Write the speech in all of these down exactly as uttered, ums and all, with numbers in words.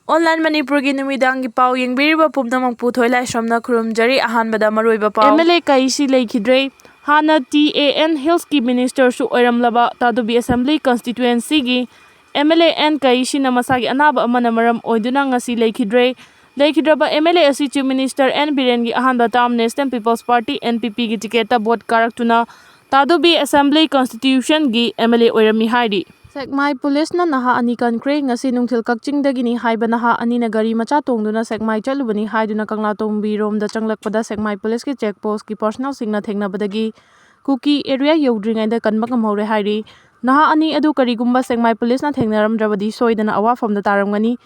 Online ꯃꯅꯤꯄꯨꯔꯒꯤ ꯅꯨꯃꯤꯗꯥꯡꯒꯤ ꯄꯥꯎ ꯌꯦꯡꯕꯤꯔꯤꯕ ꯄꯨꯝꯅꯃꯛꯄꯨ ꯊꯣꯏꯂꯥꯏꯁ꯭ꯔꯝꯅ ꯈꯨꯔꯨꯝꯖꯔꯤ꯫ ꯑꯍꯥꯟꯕꯗ ꯃꯔꯨꯑꯣꯏꯕ ꯄꯥꯎ꯫ ꯑꯦꯝ ꯑꯦꯜ ꯑꯦ ꯀꯥꯏꯁꯤ ꯂꯩꯈꯤꯗ꯭ꯔꯦ꯫ ꯍꯥꯟꯅ ꯇꯤ ꯑꯦ ꯑꯦꯟ ꯍꯤꯜꯁꯀꯤ ꯃꯤꯅꯤꯁꯇꯔꯁꯨ ꯑꯣꯏꯔꯝꯂꯕ ꯇꯥꯗꯨꯕꯤ ꯑꯦꯁꯦꯝꯕ꯭ꯂꯤ ꯀꯟꯁꯇꯤꯇ꯭ꯋꯦꯟꯁꯤꯒꯤ ꯑꯦꯝ ꯑꯦꯜ ꯑꯦ ꯑꯦꯟ ꯀꯥꯏꯁꯤꯅ ꯃꯁꯥꯒꯤ ꯑꯅꯥꯕ ꯑꯃꯅ ꯃꯔꯝ ꯑꯣꯏꯗꯨꯅ ꯉꯁꯤ ꯂꯩꯈꯤꯗ꯭ꯔꯦ꯫ ꯂꯩꯈꯤꯗ꯭ꯔꯕ ꯑꯦꯝ ꯑꯦꯜ ꯑꯦ ꯑꯁꯤ ꯆꯤꯐ ꯃꯤꯅꯤꯁꯇꯔ ꯑꯦꯟ ꯕꯤꯔꯦꯟꯒꯤ ꯑꯍꯥꯟꯕ ꯇꯥꯔꯝ national people's party, N P ꯄꯤꯒꯤ ꯇꯤꯀꯦꯠꯇ ꯚꯣꯠ ꯀꯥꯔꯛꯇꯨꯅ ꯇꯥꯗꯨꯕꯤ ꯑꯦꯁꯦꯝꯕ꯭ꯂꯤ ꯀꯟꯁꯇꯤꯇ꯭ꯌꯨꯁꯟꯒꯤ ꯑꯦꯝ ꯑꯦꯜ ꯑꯦ ꯑꯣꯏꯔꯝꯃꯤ ꯍꯥꯏꯔꯤ꯫ ꯁꯦꯛꯃꯥꯏ ꯄꯨꯂꯤꯁꯅ ꯅꯍꯥ ꯑꯅꯤ ꯀꯟꯈ꯭ꯔꯦ꯫ ꯉꯁꯤ ꯅꯨꯡꯊꯤꯜ ꯀꯛꯆꯤꯡꯗꯒꯤꯅꯤ ꯍꯥꯏꯕ ꯅꯍꯥ ꯑꯅꯤꯅ ꯒꯥꯔꯤ ꯃꯆꯥ ꯇꯣꯡꯗꯨꯅ ꯁꯦꯛꯃꯥꯏ ꯆꯠꯂꯨꯕꯅꯤ ꯍꯥꯏꯗꯨꯅ ꯀꯪꯂꯥꯇꯣꯡꯕꯤꯔꯣꯝꯗ ꯆꯪꯂꯛꯄꯗ ꯁꯦꯛꯃꯥꯏ ꯄꯨꯂꯤꯁꯀꯤ ꯆꯦꯛ ꯄꯣꯁꯀꯤ ꯄꯥꯔꯁꯅꯦꯜꯁꯤꯡꯅ ꯊꯦꯡꯅꯕꯗꯒꯤ ꯀꯨꯀꯤ ꯑꯦꯔꯤꯌꯥ ꯌꯧꯗ꯭ꯔꯤꯉꯩꯗ ꯀꯟꯕ ꯉꯝꯍꯧꯔꯦ ꯍꯥꯏꯔꯤ꯫ ꯅꯍꯥ ꯑꯅꯤ ꯑꯗꯨ ꯀꯔꯤꯒꯨꯝꯕ ꯁꯦꯛꯃꯥꯏ ꯄꯨꯂꯤꯁꯅ ꯊꯦꯡꯅꯔꯝꯗ꯭ꯔꯕꯗꯤ ꯁꯣꯏꯗꯅ ꯑꯋꯥꯐꯝꯗ ꯇꯥꯔꯝꯒꯅꯤ꯫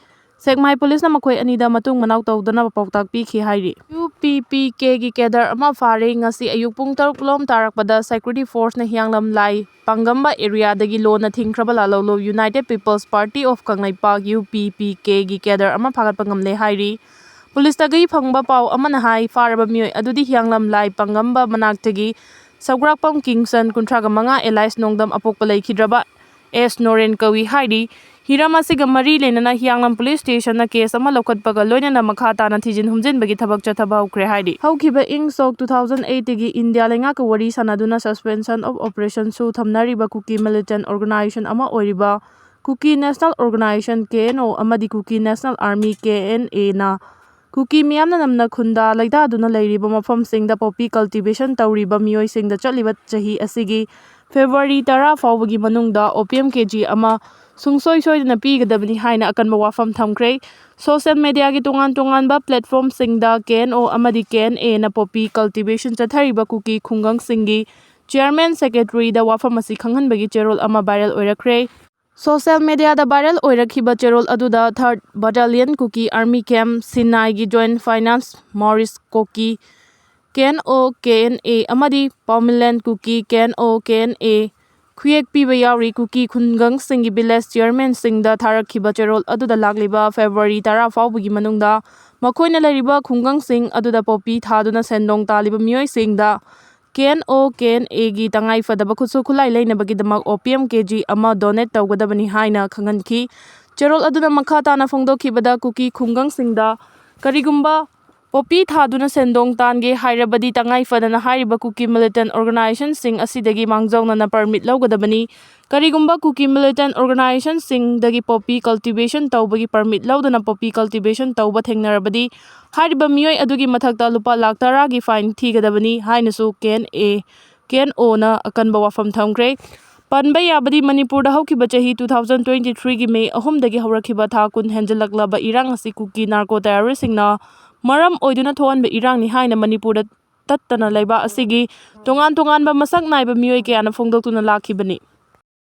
ꯁꯦꯛꯃꯥꯏ ꯄꯨꯂꯤꯁꯅ ꯃꯈꯣꯏ ꯑꯅꯤꯗ ꯃꯇꯨꯡ ꯃꯅꯥꯎ ꯇꯧꯗꯅꯕ ꯄꯥꯎꯇꯥꯛ ꯄꯤꯈꯤ ꯍꯥꯏꯔꯤ꯫ ꯌꯨ ꯄꯤ ꯄꯤ ꯀꯦꯒꯤ ꯀꯦꯗꯔ ꯑꯃ ꯐꯥꯔꯦ꯫ ꯉꯁꯤ ꯑꯌꯨꯛ ꯄꯨꯡ ꯇꯔꯨꯛ ꯂꯣꯝ ꯇꯥꯔꯛꯄꯗ ꯁꯦꯀ꯭ꯌꯨꯔꯤꯇꯤ ꯐꯣꯔꯁꯅ ꯍꯤꯌꯥꯡꯂꯝ ꯂꯥꯏ ꯄꯥꯡꯒꯝꯕ ꯑꯦꯔꯤꯌꯥꯗꯒꯤ ꯂꯣꯟꯅ ꯊꯤꯡꯈ꯭ꯔꯕ ꯂꯥꯂꯧꯂꯨ united people's party of Kangleipak, U P P ꯀꯦꯒꯤ ꯀꯦꯗꯔ ꯑꯃ ꯐꯥꯒꯠꯄ ꯉꯝꯂꯦ ꯍꯥꯏꯔꯤ꯫ ꯄꯨꯂꯤꯁꯇꯒꯤ ꯐꯪꯕ ꯄꯥꯎ ꯑꯃꯅ ꯍꯥꯏ, ꯐꯥꯔꯕ ꯃꯤꯑꯣꯏ ꯑꯗꯨꯗꯤ ꯍꯤꯌꯥꯡꯂꯝ ꯂꯥꯏ ꯄꯥꯡꯒꯝꯕ ꯃꯅꯥꯛꯇꯒꯤ ꯁꯧꯒ꯭ꯔꯥꯛꯄꯝ ꯀꯤꯡꯁꯟ, ꯀꯨꯟꯊ꯭ꯔꯥꯒ ꯃꯉꯥ, ꯑꯦꯂꯥꯏꯁ ꯅꯣꯡꯗꯝ ꯑꯄꯣꯛꯄ ꯂꯩꯈꯤꯗ꯭ꯔꯕ ꯑꯦꯁ ꯅꯣꯔꯦꯟ ꯀꯧꯏ ꯍꯥꯏꯔꯤ꯫ ꯍꯤꯔꯝ ꯑꯁꯤꯒ ꯃꯔꯤ ꯂꯩꯅꯅ ꯍꯤꯌꯥꯡꯂꯝ ꯄꯨꯂꯤꯁ ꯁ꯭ꯇꯦꯁꯟꯅ ꯀꯦꯁ ꯑꯃ ꯂꯧꯈꯠꯄꯒ ꯂꯣꯏꯅꯅ ꯃꯈꯥ ꯇꯥꯅ ꯊꯤꯖꯤꯟ ꯍꯨꯝꯖꯤꯟꯕꯒꯤ ꯊꯕꯛ ꯆꯠꯊꯕ ꯍꯧꯈ꯭ꯔꯦ ꯍꯥꯏꯔꯤ꯫ ꯍꯧꯈꯤꯕ ꯏꯪ ꯁꯣꯛ two thousand eight ꯇꯒꯤ ꯏꯟꯗꯤꯌꯥ ꯂꯩꯉꯥꯛꯀ ꯋꯥꯔꯤ ꯁꯥꯟꯅꯗꯨꯅ suspension of operation ꯁꯨ ꯊꯝꯅꯔꯤꯕ ꯀꯨꯀꯤ militant organization ꯑꯃ ꯑꯣꯏꯔꯤꯕ ꯀꯨꯀꯤ ꯅꯦꯁꯅꯦꯜ ꯑꯣꯔꯒꯅꯥꯏꯖꯦꯁꯟ, ꯀꯦ ꯑꯦꯟ ꯑꯣ, ꯑꯃꯗꯤ ꯀꯨꯀꯤ ꯅꯦꯁꯅꯦꯜ ꯑꯥꯔꯃꯤ, ꯀꯦ ꯑꯦꯟ ꯑꯦꯅ ꯀꯨꯀꯤ ꯃꯤꯌꯥꯝꯅ ꯅꯝꯅ ꯈꯨꯟꯗꯥ ꯂꯩꯇꯥꯗꯨꯅ ꯂꯩꯔꯤꯕ ꯃꯐꯝꯁꯤꯡꯗ poppy cultivation ꯇꯧꯔꯤꯕ ꯃꯤꯑꯣꯏꯁꯤꯡꯗ ꯆꯠꯂꯤꯕ ꯆꯍꯤ ꯑꯁꯤꯒꯤ ꯐꯦꯕ꯭ꯔꯨꯋꯥꯔꯤ ꯇꯔꯥ ꯐꯥꯎꯕꯒꯤ ꯃꯅꯨꯡꯗ ꯑꯣꯄꯤꯌꯝ ꯀꯦ ꯖꯤ ꯑꯃ ꯁꯨꯡꯁꯣꯏ ꯁꯣꯏꯗꯅ ꯄꯤꯒꯗꯕꯅꯤ ꯍꯥꯏꯅ ꯑꯀꯟꯕ ꯋꯥꯐꯝ ꯊꯝꯈ꯭ꯔꯦ꯫ ꯁꯣꯁꯤꯌꯦꯜ ꯃꯦꯗꯤꯌꯥꯒꯤ ꯇꯣꯉꯥꯟ ꯇꯣꯉꯥꯟꯕ ꯄ꯭ꯂꯦꯠꯐꯣꯔꯝꯁꯤꯡꯗ ꯀꯦ ꯑꯦꯟ ꯑꯣ ꯑꯃꯗꯤ ꯀꯦ ꯑꯦꯟ ꯑꯦꯅ poppy cultivation ꯆꯠꯊꯔꯤꯕ ꯀꯨꯀꯤ ꯈꯨꯡꯒꯪꯁꯤꯡꯒꯤ ꯆꯤꯌꯔꯃꯦꯟ, ꯁꯦꯀ꯭ꯔꯦꯇꯔꯤꯗ ꯋꯥꯐꯝ ꯑꯁꯤ ꯈꯪꯍꯟꯕꯒꯤ ꯆꯦꯔꯣꯜ ꯑꯃ ꯚꯥꯏꯔꯦꯜ ꯑꯣꯏꯔꯛꯈ꯭ꯔꯦ꯫ ꯁꯣꯁꯤꯌꯦꯜ ꯃꯦꯗꯤꯌꯥꯗ ꯚꯥꯏꯔꯦꯜ ꯑꯣꯏꯔꯛꯈꯤꯕ ꯆꯦꯔꯣꯜ ꯑꯗꯨꯗ ꯊꯥꯔꯠ ꯕꯠꯇꯥꯂꯤꯌꯟ ꯀꯨꯀꯤ ꯑꯥꯔꯃꯤ ꯀꯦꯝꯞ, ꯁꯤꯅꯥꯏꯒꯤ joint finance Morris Koki, K N O K N A, ꯑꯃꯗꯤ ꯄꯥꯎꯃꯤꯂꯦꯟ ꯀꯨꯀꯤ, ꯀꯦ N O K N A, ꯈꯨꯌꯦꯛ ꯄꯤꯕ ꯌꯥꯎꯔꯤ꯫ ꯀꯨꯀꯤ ꯈꯨꯡꯒꯪꯁꯤꯡꯒꯤ ꯚꯤꯂꯦꯖ ꯆꯤꯌꯔꯃꯦꯟꯁꯤꯡꯗ ꯊꯥꯔꯛꯈꯤꯕ ꯆꯦꯔꯣꯜ ꯑꯗꯨꯗ ꯂꯥꯛꯂꯤꯕ ꯐꯦꯕ꯭ꯔꯨꯋꯥꯔꯤ ꯇꯔꯥ ꯐꯥꯎꯕꯒꯤ ꯃꯅꯨꯡꯗ ꯃꯈꯣꯏꯅ ꯂꯩꯔꯤꯕ ꯈꯨꯡꯒꯪꯁꯤꯡ ꯑꯗꯨꯗ poppy ꯊꯥꯗꯨꯅ ꯁꯦꯟꯗꯣꯡ ꯇꯥꯜꯂꯤꯕ ꯃꯤꯑꯣꯏꯁꯤꯡꯗ ꯀꯦ ꯑꯦꯟ ꯑꯣ ꯀꯦ ꯑꯦꯟ ꯑꯦꯒꯤ ꯇꯉꯥꯏ ꯐꯗꯕ ꯈꯨꯠꯁꯨ ꯈꯨꯠꯂꯥꯏ ꯂꯩꯅꯕꯒꯤꯗꯃꯛ ꯑꯣꯄꯤꯌꯝ ꯀꯦ ꯖꯤ ꯑꯃ ꯗꯣꯅꯦꯠ ꯇꯧꯒꯗꯕꯅꯤ ꯍꯥꯏꯅ ꯈꯪꯍꯟꯈꯤ꯫ ꯆꯦꯔꯣꯜ ꯑꯗꯨꯅ ꯃꯈꯥ ꯇꯥꯅ ꯐꯣꯡꯗꯣꯛꯈꯤꯕꯗ, ꯀꯨꯀꯤ ꯈꯨꯡꯒꯪꯁꯤꯡꯗ ꯀꯔꯤꯒꯨꯝꯕ ꯄꯣꯄꯤ ꯊꯥꯗꯨꯅ ꯁꯦꯟꯗꯣꯡ ꯇꯥꯟꯒꯦ ꯍꯥꯏꯔꯕꯗꯤ, ꯇꯉꯥꯏ ꯐꯗꯅ ꯍꯥꯏꯔꯤꯕ ꯀꯨꯀꯤ militant organisationꯁꯤꯡ ꯑꯁꯤꯗꯒꯤ ꯃꯥꯡꯖꯧꯅꯅ permit ꯂꯧꯒꯗꯕꯅꯤ꯫ ꯀꯔꯤꯒꯨꯝꯕ ꯀꯨꯀꯤ militant organisationꯁꯤꯡꯗꯒꯤ ꯄꯣꯄꯤ cultivation ꯇꯧꯕꯒꯤ permit ꯂꯧꯗꯅ ꯄꯣꯄꯤ cultivation ꯇꯧꯕ ꯊꯦꯡꯅꯔꯕꯗꯤ, ꯍꯥꯏꯔꯤꯕ ꯃꯤꯑꯣꯏ ꯑꯗꯨꯒꯤ ꯃꯊꯛꯇ ꯂꯨꯄꯥ ꯂꯥꯈ ꯇꯔꯥꯒꯤ fine ꯊꯤꯒꯗꯕꯅꯤ ꯍꯥꯏꯅꯁꯨ ꯀꯦ ꯑꯦꯟ ꯑꯦ, ꯀꯦ ꯑꯦꯟ ꯑꯣꯅ ꯑꯀꯟꯕ ꯋꯥꯐꯝ ꯊꯝꯈ꯭ꯔꯦ꯫ ꯄꯟꯕ ꯌꯥꯕꯗꯤ, ꯃꯅꯤꯄꯨꯔꯗ ꯍꯧꯈꯤꯕ ꯆꯍꯤ two thousand twenty threeꯒꯤ May ꯑꯍꯨꯝꯗꯒꯤ ꯍꯧꯔꯛꯈꯤꯕ ꯊꯥ ꯀꯨꯟ ꯍꯦꯟꯖꯜꯂꯛꯂꯕ ꯏꯔꯥꯡ ꯑꯁꯤ ꯀꯨꯀꯤ narco terroristꯁꯤꯡꯅ ꯃꯔꯝ ꯑꯣꯏꯗꯨꯅ ꯊꯣꯛꯍꯟꯕ ꯏꯔꯥꯡꯅꯤ ꯍꯥꯏꯅ ꯃꯅꯤꯄꯨꯔꯗ ꯇꯠꯇꯅ ꯂꯩꯕꯥꯛ ꯑꯁꯤꯒꯤ ꯇꯣꯉꯥꯟ ꯇꯣꯉꯥꯟꯕ ꯃꯁꯛ ꯅꯥꯏꯕ ꯃꯤꯑꯣꯏ ꯀꯌꯥꯅ ꯐꯣꯡꯗꯣꯛꯇꯨꯅ ꯂꯥꯛꯈꯤꯕꯅꯤ꯫